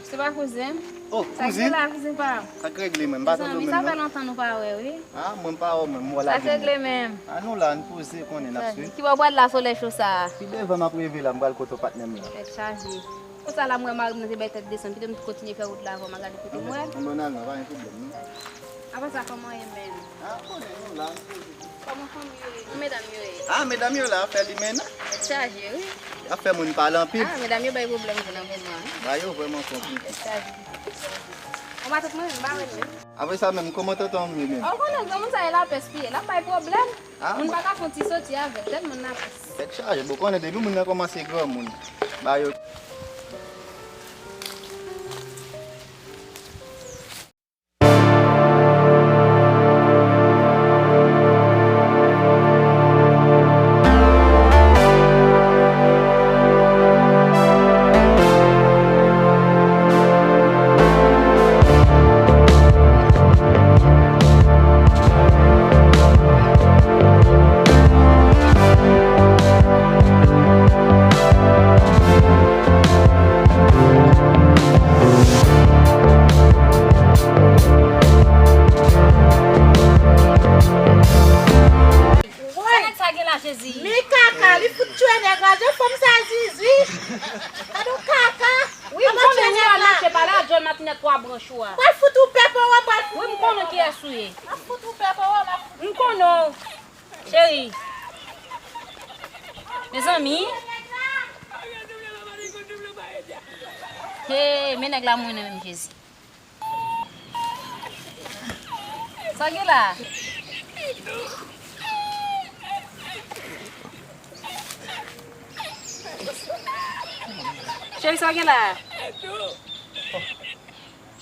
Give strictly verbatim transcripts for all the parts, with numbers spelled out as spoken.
Se pa kouzen? Oh, sa k gen la, kouzen pa m? Sa k regle menm? M pa tande menm non. Mezanmi, sa fè lontan nou pa wè, wi. Ah, mwen m pa wè menm, m wè la. Sa k regle menm? Ah, nou la, n poze, konnen n ap swiv. Ki bò w pral la, solèy cho sa a? Pi devan m ap rive la, m pral kote patnè m la. Tèt chaje. Konsa la, m wè mari m nan te bay tèt desann, kite m kontinye fè wout la avè w, m a gade kote m wè. Bon, bon, al non, pa gen pwoblèm non. Apa sa, kòman w ye menm? Ah, konnen nou la, n poze. Kòman fanmi yo ye? Kòman medam yo ye? Ah, medam yo la, afè limena. Tèt chaje, wi. Afè moun pale anpil. Ah, medam yo bay pwoblèm vre nan moman an. Ba yo vrèman konplike. Tèt chaje. Bon, matant mwen menm, m pa wè l menm. Apre sa menm, kòman tonton m ye menm? Ah, ou konnen granmoun sa e lapès li ye, l ap bay pwoblèm. Ah, moun pa ka fè yon ti soti avè l, tèlman lapès. Tèt chaje, bon, konnen depi moun nan kòmanse granmoun, ba yo. Sa nèg sa gen la, Jezi? Men kaka, li fout tchwe nèg la, jan fanm sa zizi. Gade yon kaka. Wi, m konnen wi, al mache pale a djòl matinèt twa branch ou a. Pral fout ou pè pa w, pral fout ou pè pa w. Wi, m konnen kiyès ou ye. M ap fout ou pè pa w, m ap fout ou pè pa w. M konnen w. Cheri. Mezanmi. Hey, men nèg la mwen menm, Jezi. Sa gen la? Cheri, sa gen la?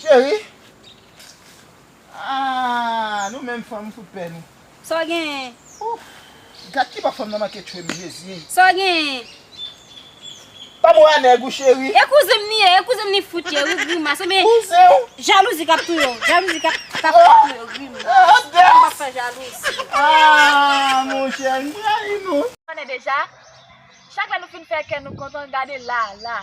Cheri? Ah, nou menm fanm fout pè nou. Sa w genyen? Ouf! Gad ki pa fanm nan manke tchwe m, Jezi. Sa w genyen? Pa mwen a nèg ou, cheri. E kouzen m li ye, e kouzen m li fout ye, wi, grimas. Ebyen, kouzen w? Jalouzi k ap touye w, jalouzi k ap, k ap touye w, grimas. Ah, ah, m ap fè jalouzi. Ah, monchè, m trayi nou. Konnen deja, chak lè nou fin fè kè nou kontan, gade la, la.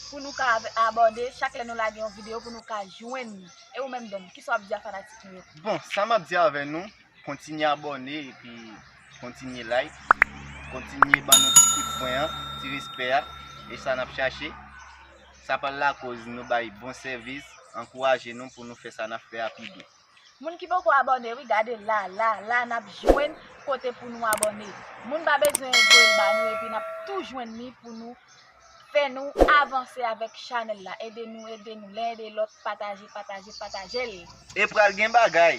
Pou nou ka ab-, abòne, chak lè nou lage yon videyo, pou nou ka jwenn li. E ou menm, Don, kisa w ap di a fanatik nou yo? Bon, sa m ap di avè nou, kontinye abòne epi kontinye like, kontinye ban nou ti kout pwen an, ti respè a, e sa n ap chache. Sa pral lakoz nou bay bon sèvis, ankouraje nou pou nou fè sa n ap fè a pi byen. Moun ki poko abòne, wi, gade la, la, la, n ap jwenn kote pou nou abòne. Moun pa bezwen voye l ba nou, epi n ap tou jwenn li pou nou fè nou avanse avèk chanèl la. Ede nou, ede nou, len ede lòt, pataje, pataje, pataje l. E pral gen bagay.